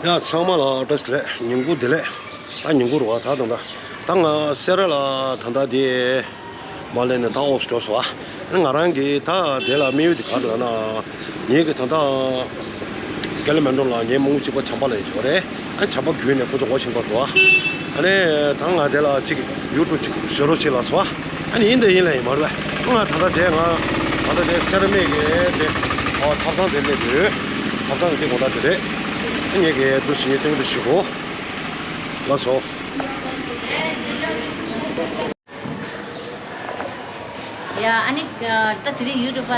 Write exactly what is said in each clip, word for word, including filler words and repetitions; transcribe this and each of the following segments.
ཡ་ཚང་མ་ལ་བཀྲ་ཤིས་བདེ་ལེགས། ཉིན་གུང་བདེ་ལེགས། ད་ཉིན་གུང་རེད་བ། ད་ད་ད་ད་ང་སེ་ར་ལ་ད་ད་དེ་མ་སླེབས་ནས་ད་འོག་སུ་འགྲོ་སོང་བ། ང་རང་གིས་ད་དེ་ལ་དམིགས་ཡུལ་དེ་ག་རེ་ལབ་ན། ངེད་ཀྱི་ད་ད་ཀ་ལི་མན་གྲོང་ལ་ངའི་མ་འོངས་གཅིག་པ་བྱམས་པ་ལ་ཡིན་ཆོག་རེད། ཨ་བྱམས་པ་བརྒྱུད་ནས་ཁོ་ཚོ་ངོ་ཤེས་པ་འགྲོ་བ། ཨ་ནི་ད་ང་དེ་ལ་གཅིག་ཡུ་ཊུབ་གཅིག་བཟོ་རོགས་བྱེད་ལབ་སོང་བ། ཨ་ནི་ཡིན་དེ་ཡིན་ལ་ཡིན་མ་རེད་བས། ང་ད་ལྟ་དེ་ང་ད་ལྟ་དེ་སེ་ར་སྨད་ཀྱི་དེ་ཨོ་ཐབ་ཚང་དེ་སླེབས་ཡོད། ཐབ་ཚང་གི་དེ་དགོང་དག་དེ་རེད། ཨ་ངེད་ཀྱི་དུ་ཟིན་ཡེ་སྟོན་གྱི་ཞུ་གོ། ལགས་སོ། ཡ་ཨ་ནི་ད་དེ་རིང་ཡུ་ཊུབ་པ་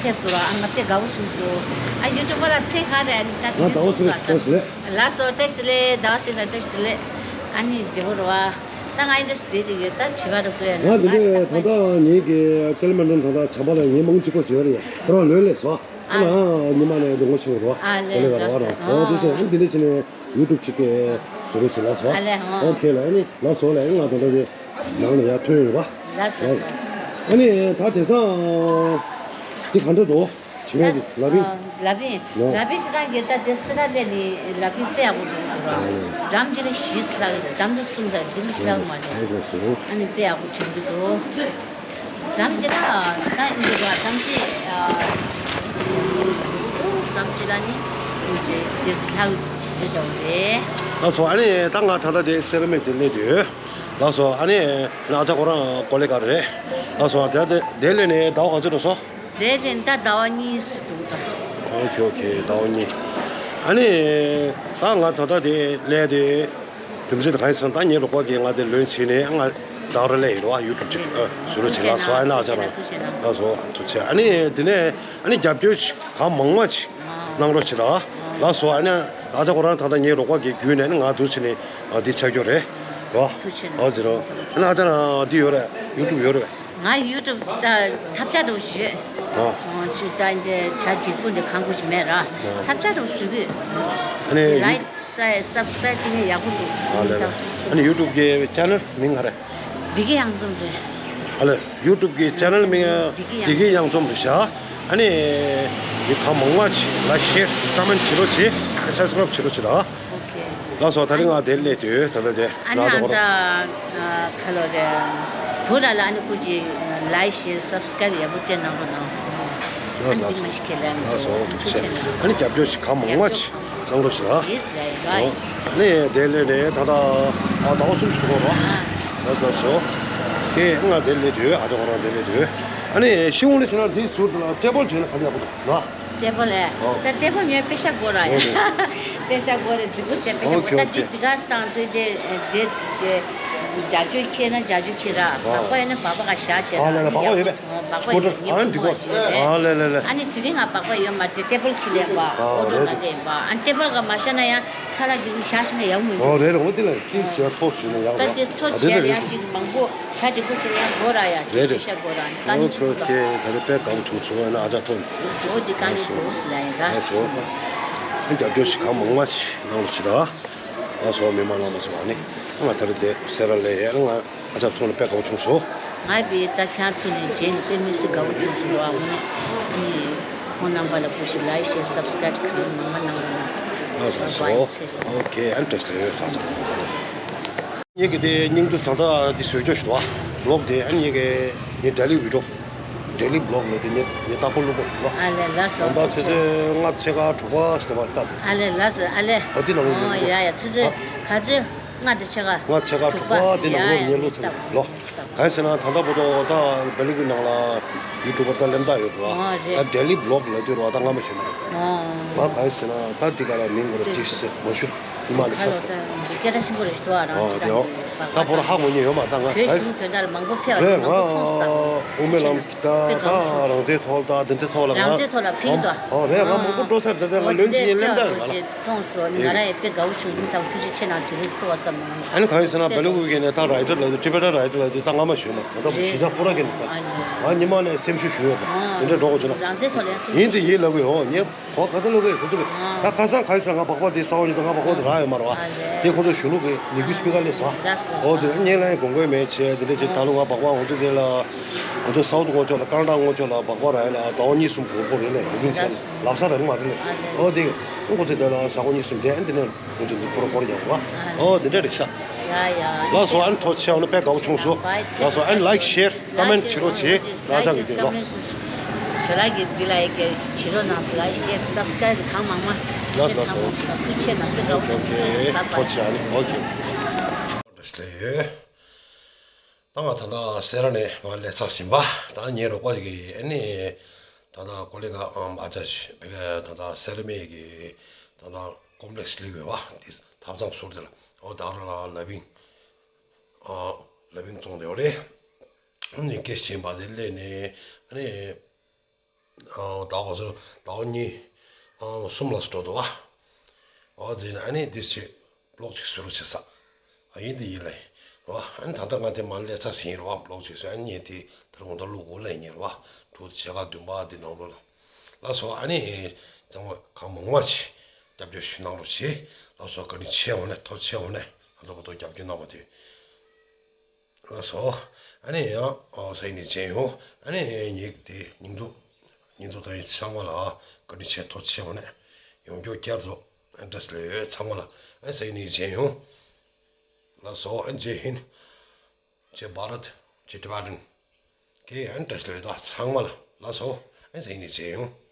ཕེབས་སོང་ར། ཨ་ང་དཔེ་དགའ་བོ་བྱུང་སོང་། ཨ་ཡུ་ཊུབ་པ་ལ་ཚེ་ག་རེ། ཨ་ནི་ད་ང་དེ་ཟླ་བོ་ཚེ་རིང་བཀྲ་ཤིས་བདེ་ལེགས། ལགས་སོ་བཀྲ་ཤིས་བདེ་ལེགས། ཟླ་བ་ཚེ་རིང་ལ་བཀྲ་ཤིས་བདེ་ལེགས། ཨ་ནི་བདེ་པོ་རེད་བ། ད་ང་ཨེ་འདྲ་ཞིག་བསྡད་དེ་ཡོད། ད་བྱིས་པ་རུ་དགོས་ཡ་ང་འདི་འདྲའི་ད་ལྟ་ངེད་ཀྱི་ཀ་ལི་མན་གྲོང་ད་ལྟ་བྱམས་པ་ལ་ངའི་མ་འོངས་གཅིག་པ་བྱེད་ཡ་རེད། ཡ་ཁོ་རང་ལོས་ལས་སོ། ཨ་ལ་ཉི་མ་ནས་འདི་ངོ་ཤེས་རོགས་ཨ་ལས་གོ་ལས་ག་རོགས་རོགས་ཨོ་དེ་ཚོ་ཨ་འདི་འདྲ་བྱས་ནས་ཡུ་ཊུབ་གཅིག་གི་བཟོ་རོགས་བྱེད་ལ་སོ། ཨ་ལས་ཧོ། ཨོ་ཁེ་ལ་ཨ་ནི་ལ་སོ་ལ་ཨ་ང་ད་ལྟ་དེ་ནང་ལ་ཡར་ཐོན་ཡོད་པ། ལ་སོ་སོ། ཨ་ནི་ད་དེང་སང་འདི་ག་འདྲ་འདུག་བྱེད་མཁན་གྱི་ལ་བིན། ལ་བིན། ལ་བིན་ཞིག་དང་གི་ད་དེ་སི་ར་ལས་ནི་ལ་བིན་དཔེ་ཡག་པོ་འདུག་གོ་ར། འགྲམ་གྱི་ལ་བཞི་སི་ལ་འགྲམ་དུ་གསུམ་ལ་འདི་མི་སི་ལ་མ་རེད། ཨ་ནི་དཔེ་ཡག་པོ་བྱུང་གི་འདུག་འགྲམ་གྱི་ལ་ད་འདི་ག་འགྲམ་གྱི་འགྲམ་གྱི་ལ་ནི་འདི་སི་ལ་འདི་འདྲ་བོ་རེད། ལགས་སོ། ཨ་ནི་ད་ང་ད་ལྟ་དེ་སེ་ར་སྨད་དེ་སླེབས་དུས། ལགས་སོ། ཨ་ནི་ང་ཚོ་ཁོ་རང་གོ་ལེ་ག་རེད། ལགས་སོ། དེ་དེ་དེ་སླེབས་ནས་ཟླ་བ་ག་ཚོད་འགྲོ་སོང་། དེ་རིང་ད་ཟླ་བ་གཉིས་འདུག་ད། ཨོ་ཁེ་ཨོ་ཁེ། ཟླ་བ་གཉིས། ཨ་ནི་ད་ང་ད་ལྟ་དེ་སླེབས་དེ་རྒྱུ་མཚན་དེ་གང་ཡིན་ཟེར་ན། ད་ངའི་རོགས་པ་གིས་ང་དེ་ལོན་བྱས་ནས་ང་ཟླ་བ་རེ་སླེབས་ཡིན་རོགས། ཡུ་ཊུབ་ཅིག་ཨ་བཟོ་རོགས་བྱེད་ལ་སོ། ཨ་ནི་ཨ་ཅག་རང་ལ་སོ་ཐུགས་རྗེ་ཆེ། ཨ་ནི་དེ་ནས་ཨ་ནི་རྒྱབ་སྐྱོར་གང་མང་མང་ཅིག་གནང་རོགས་བྱེད་ད་ལ་སོ། ཨ་ནི་ཨ་ཅག་ཁོ་རང་ད་ལྟ་ངའི་རོགས་པ་གི་བརྒྱུད་ནས་ཨ་ནི་ང་འདུག་བྱས་ནས་ཨ་འདི་ཆགས་རྒྱུ་རེད་རོ། ཐུགས་རྗེ་ཆེ་གནང་། ཨ་ཅག་རང་ཨ་ནི་ཨ་ཅག་རང་འདི་ཡོད་རེད། ཡུ་ཊུབ་ཡོད་རེད། ང་ཡུ་ཊུབ་ད་ཐབས་ཆག་འགྲོ་ཞུས། ཨ། ཨོ་ཅི་ད་འདི་བྱ་འཇིགས་པོ་འདི་གང་དགོས་ཀྱི་མེད་ར། ཨ། ཐབས་ཆག་འགྲོ་ཞུ་གི། ཨ་ནི་ཡུ། ལའིཀ་ས་སབ་སི་ཀ་རའིབ་བྱེད་མཁན་ཡག་པོ་འདུག་ཨ་ལས་ལས། ཨ་ནི་ཡུ་ཊུབ་གི་ཅེ་ནལ་མིང་ག་རེ། བདེ་སྐྱིད་གཡང་འཛོམས་རེད། ཨ་ལས་ཡུ་ཊུབ་གི་ཅེ་ནལ་མིང་བདེ་སྐྱིད་གཡང་འཛོམས་རེད་ཤག་ཨ་ནི་ཡི་ག་མང་མང་ཅིག་ལའིཀ་ཤེར་ཀོ་མེན་ཊི་བྱེད་རོགས་བྱེད། ཨ་སབ་སི་ཀ་རའིབ་བྱེད་རོགས་བྱེད་ད། ཨོ་ཁེ། ལགས་སོ། ད་རིང་ང་དེར་སླེབས་དུས་ད་ལྟ་དེ་ཨ་ནི་ང་ཚོ་ཨ་ཁོ་རང་ད་ཁ་ལོ་རེད། བུ་ལ་ལ་ཨ་ནི་ཁོ་གི་ལའིཀ་ཤེར་སབ་སི་ཀ་རའིབ་ཡག་པོ་སྤྲད་གནང་རོགས་གནང་། ཨ་ལགས་ནི་ཅིག་མ་ཞིག་ཁས་ལེན། ལགས་སོ། ཐུགས་རྗེ་ཆེ་གནང་། ཨ་ནི་རྒྱབ་སྐྱོར་ཞིག་གང་མང་མང་ཞིག་གནང་རོགས་ཞེས་ལ། ཡེས་ལ་ཡེས་ར། ཨོ། ཨ་ནི་དེར་སླེབས་ནས་ད་ལྟ་ཨ་ཟླ་བ་གསུམ་ཞིག་འགྲོ་གི་རེད། ལགས་སོ། ཁེ་ང་དེར་སླེབས་དུས་ཨ་ཅག་ཁོ་རང་དེར་སླེབས་དུས། ཨ་ནི་ཤི་འོང་ལ་ཕྱིན་ན་དེའི་ཟུར་དུ་ལ་ཊེ་བལ་བྱས་ན་ག་ཚོད་ཡག་པོ་འདུག་ལ། ཊེ་བལ་ལས། ཨོ། ད་ཊེ་བལ་ངས་པེ་ཤ་དགོས་ར་ཡ། ཨོ་རེད། པེ་ཤ་དགོས་ར་འཇུག་སྒོ་བྱས་པེ་ཤ་ཨོ་དགོས། ཁེ་ད་ཨོ་ཁེ། འདི་འདི་ག་སྟངས་དེ་དེ་དེ་དེ་རྒྱ་ཆུ་ཁྱེར་ན་རྒྱ་ཆུ་ཁྱེར་ར། ཨོ། སྦག་སྦག་ཡོད་ན་སྦག་སྦག་ག་བཞག་བྱས་ཨོ་ར། ལ་ལ་སྦག་སྦག་ཡོད་པས། ཨོ་སྦག་སྦག་ཡོད། ཨ་འགྲིག་གོ། ཨ་ལ་ལ་ལ། ཨ་ནི་དེ་རིང་ང་སྦག་སྦག་ཡོད་མ་རེད། ཊེ་བལ་ཁྱེར་ལེན་པ། ཨོ་ཨོ་ཊོ་རེད། ན་ལེན་པ། ཨ་ཊེ་བལ་ག་མ་བཞག་ན་ཡང་ཁ་ལག་འདི་བཞག་བྱས་ན་ཡག་མོ་ཨོ་རེད། འོ་དེ་ལ་ཅིག་ཞེ་ཐོག་ཞུས་ན་ཡག་ད་ར། དེ་ཚོ་ཨ་དེ་བྱས་ལ་ལ་ཡང་ཅིག་མང་པོ། ཤ་དེ་ཁུ་ཆེ་ཡང་སྒོ་ར་ཡ། རེད་རེད། ཤ་སྒོ་ར་ནི་ཀ་ནི་ཆུ་ལ། ཨོ་ཁེ་ཨོ་ཁེ། ད་རེས་དཔེ་དགའ་པོ་བྱུང་སོང་། ཨ་ནི་ཨ་ཅག་ཐོན། འོ་དེ་ཀ་ནི་སྒོ་སི་ལ་ཡིན་ར། ཨ་སོ། ཨ་རྒྱབ་སྐྱོར་ཞིག་གང་མང་མང་ཞིག་གནང་རོགས་བྱེད་ད། ཨ་སོ། མི་མང་ལ་མ་སོང་། ཨ་ནི་ང་ད་རེས་དེ་སེ་ར་ལ་ཡ། ཨ་ནི་ང་ཨ་ཅག་ཐོན་ལ་དཔེ་དགའ་པོ་བྱུང་སོང་། ང་བི་ད་ཁྱང་ཐུག་ནས་རྗེས་ནས་དཔེ་མི་སྲིད་དགའ་པོ་བྱུང་སོང་ར། ཨ་ནི་ཨ་ནི་ཁོང་རྣམ་པ་ལ་ཀུ་ཤུ་ལའིཀ་ཤེར་སབ་སི་ཀ་རའིབ་གང་མང་མང་གནང་རོགས་གནང་། ཨ་སོ། ཨ་སོ། ཨོ་ཁེ། ཨ་ནི་བཀྲ་ཤིས་བདེ་ལེགས། ངེད་ཀྱི་དེ་སྙིང་བསྡུས་ད་ལྟ་འདི་བཟོས་རྒྱུ་ཞིག་འདུག་བ། བི་ལོག་དེ། ཨ་ནི་ངེད་ཀྱི་ངའི་ཌེ་ལི་བི་ཌི་ཡོ། ཌེ་ལི་བི་ལོག་ལབ་དེ་ངས་ངས་རྟག་པར་བླུག་གོ་ལ། ཨ་ལས་ལགས་སོ། ད་ལྟ་ཆུ་ཚོད་ལྔ་ཕྱེད་ཀ་དྲུག་པ་ཞིག་དེ་བར་ལྟ། ཨ་ལས་ལགས་སོ། ཨ་ལས། ཨ་དེ་ནང་ལོགས་ཨོ་ཡ་ཡ། ཆུ་ཚོད་ག་ཚོད། ལྔ་དང་ཕྱེད་ཀ་ལྔ་ཕྱེད་ཀ་དྲུག་པ་དེ་ནང་ལོགས་ངས་བླུག་ཚར་ལོ། གང་ཡིན་ཟེར་ན་ད་ལྟ་བར་དུ་ད་སྦེལ་ཀོབ་ནང་ལ་ཡུ་ཊུབ་པར་ད་སླེབས་རྟགས་ཡོད་རེད་བ། ཨོ་རེད། ད་ཌེ་ལི་བི་ལོག་ལབ་དུས་རེད་བ། ད་སྔ་མ་ཞིག་མ་རེད། ཨོ། ང་གང་ཡིན་ཟེར་ན་ད་འདི་ག་ལ་མིང་གོ་ར་ཅིག་ཟེར་མ་ཞུ། ཉི་མ་ལ་ཁ་ཆགས་ལོ་ད་འདི་སྐད་གྲགས་ཆེན་པོ་རེད་ཤི་ཏོ་ཨ་རང་ཨ་ཅིག་དེའོ། ད་ད་ཁོ་ར་ཧ་གོ་མཁན་ཡོད་མ་རེད། ད་ང་བོད་གཞུང་དོན་དག་ལ་མང་པོ་ཕེབས་པ་རེད། ང་མང་པོ་མཐོང་སོང་། ཨོ་མེ་ལམ་གྱི་ད་ད་རང་བཙན་ཐོག་ལ་ད་འདི་འདྲ་ཐོག་ལ་རང་བཙན་ཐོག་ལ་ཕེབས་ཀྱི་འདུག་ཨོ་རེད། ང་མང་པོ་འགྲོ་ཚར། ད་ལྟ་ང་ལོན་ཅིག་ཡིན་སླེབས་རྟགས་ཡོད་མ་ལ། མཐོང་སོང་། ང་རང་ཡང་དཔེ་དགའ་བོ་བྱུང་། ཡིན་ད་ཐུགས་རྗེ་ཆེ་གནང་། དེ་རིང་ཐུག་པ་ཙམ་མ་ཡིན། ཨ་ནི་གང་ཡིན་ཟེར་ན་སྦེལ་ཀོབ་གི་ནས་ད་རའི་ཊར་ལ་ཊི་བེ་ཊན་རའི་ཊར་ལ་ད་སྔ་མ་ཞུས་མ་རེད། ད་ལྟ་བོ་གཞིས་ཆགས་སྤུ་ར་གི་ནས་ད་ང་ཉི་མ་ནས་སེམས་ཤུགས་ཞུ་ཡོད་པ་དེ་འདྲ་འགྲོ་དགོས་བྱུང་ན། རང་བཙན་ཐོག་ལ་ཡང་སེམས་ཡིན་དེ་ཡིན་ལབ་གི་ཡོད། ངས་གོ་ག་ས་ལབ་གི་ཁོ་ཚོ་གི་ད་ཁ་སང་ག་ཡིན་ཟེར་ན་ང་སྦག་སྦག་དེ་ས་འོག་ཉིད་དུ་ང་སྦག་སྦག་དེ་རག་ཡོད་མ་རེད་བ། དེ་ཁོ་ཚོ་གཞོན་ལུགས་གི་ནི་གུས་སྤི་ཀ་ལས་ས། ཨོ་དེ་ངས་ལ་དགོངས་མཁོ་མེད་བྱས། དེ་འདྲ་ཅིག་ད་ལོ་ང་སྦག་སྦག་ང་ཚོ་དེ་ལ་ང་ཚོ་སའུ་ཐི་ལྔ་མཆོག་ལ་ཀ་ན་ཌ་ལྔ་མཆོག་ལ་སྦག་སྦག་རག་ཡ་ལ་ཟླ་བ་གཉིས་གསུམ་འགོར་འགོར་རེད་ལས། འགོར་གྱིན་ཆགས་ལབ་ས་རག་མ་རེད་ལས། ཨོ་དེ་ང་ཚོ་དེ་ལ་ཟླ་བ་གཉིས་གསུམ་དེ་ཨ་འདི་ནས་ང་ཚོ་འདི་པུ་རོ་འགོར་ཡོང་བ། ཨོ་དེ་འདྲ་རེད་ཤག་ཡ་ཡ། ལགས་སོ། ཨ་ནི་ཐུགས་རྗེ་ཆེ། ཨ་ནི་དཔེ་དགའ་པོ་བྱུང་སོང་། ལགས་སོ། ཨ་ནི་ལའིཀ་ཤེར་ཀ་མེན་བྱེད་རོགས་བྱེད། ལགས་ཅག་གི་དེ་ལོ། ཞོ་ལགས་ཀྱི་འདི་ལ་ཡི་གེ་བྱེད་རོགས་གནང་སོང་། ལའིཀ་ཤེར་སབ་སི་ཀ་རའིབ་གང་མང་མང་། ལགས་སོ་ལགས་སོ། ཐུགས་རྗེ་ཆེ་གནང་། དཔེ་དགའ་པོ་བྱུང་སོང་། ཨོ་ཁེ་ཨོ་ཁེ། བཱའི་བཱའི། ཐུགས་རྗེ་ཆེ། ཨ་ནི་ཨོ་ཁེ། བཀྲ་ཤིས་བདེ་ལེགས་ཡོད། ད་ང་ད་ལྟ་སེ་ར་ནས་མར་སླེབས་ཚར་ཟིན་པ། ད་ངའི་རོགས་པ་གིས་ཨ་ནི་ད་ལྟ་ཀོ་ལི་གྷལ་ཨ་མ་ཅ་ཞིག་ད་ལྟ་སེ་ར་མིག་གི་ད་ལྟ་ཀོམ་པི་ལེགས་སླེབས་ཡོད་པ། དེ་ཐབ་ཚང་ཟུར་དེ་ལ། ཨོ་ད་ར་ལ་ལ་བིང་ཨ་ལ་བིང་བཙོང་བསྡད་ཡོད་རེད། ཨ་ནི་སྐད་ཆ་བྱིན་པ་དེ་སླེབས་ནས་ཨ་ནི། ཨ་ཟླ་བ་སོ་ཟླ་བ་གཉིས་ཨ་གསུམ་ལ་སོ་འགྲོ་འདུག་བ། ཨོ་དེ་ནས་ཨ་ནི་དེ་ཆེ་པློག་ཅིག་བཟོ་རོགས་བྱེད་ས། ཨ་ཡིན་དེ་ཡིན་ལེ། རོ། ཨ་ནི་ད་ལྟ་ང་དེ་མར་སླེབས་ཚར་ཟིན་རོ། པློག་ཅིག་བཟོས། ཨ་ནི་དེ་དེར་གོང་ད་བླུག་དགོས་ལེ་ཡིན་རོ། དྲུག་ཕྱེད་ཀ་བདུན་པ་དེ་ནང་ལོ་ལ། ལགས་སོ། ཨ་ནི་ཚང་མ་གང་མང་མང་ཅིག་རྒྱབ་སྐྱོར་ཞུ་གནང་རོགས་བྱེད། ལགས་སོ། བཀའ་དྲིན་ཆེ་འོ་ནས། ཐུགས་རྗེ་ཆེ་འོ་ནས། ཨ་ད་བར་དུ་རྒྱབ་སྐྱོར་གནང་བ་དེ། ལགས་སོ། ཨ་ནི་ཡང་ཨོ་སང་ཉིན་མཇལ་ཡོང་། ཨ་ནི་ངེད་དེ་ཉིན་ཐོ་ཉིན་ཐོ་ད་ཡིན་ཚང་མ་ལ་བཀའ་དྲིན་ཆེ། ཐུགས་རྗེ་ཆེ་འོ་ནས། ཡོང་རྒྱུ་བསྐྱར་དུ་ཨ་བཀྲ་ཤིས་བདེ་ལེགས་ཡོད་ཚང་མ་ལ། ཨ་སང་ཉིན་མཇལ་ཡོང་། ལགས་སོ། ཨ་ཇེ་ཧིན། ཇེ་བྷ་རད། ཇེ་ཊི་བྷེ་ཊན། ཀེ་ཨ་བཀྲ་ཤིས་བདེ་ལེགས་ཡོད་ད་ཚང་མ་ལ། ལགས་སོ། ཨ་སང་ཉིན་མཇལ་ཡོང་།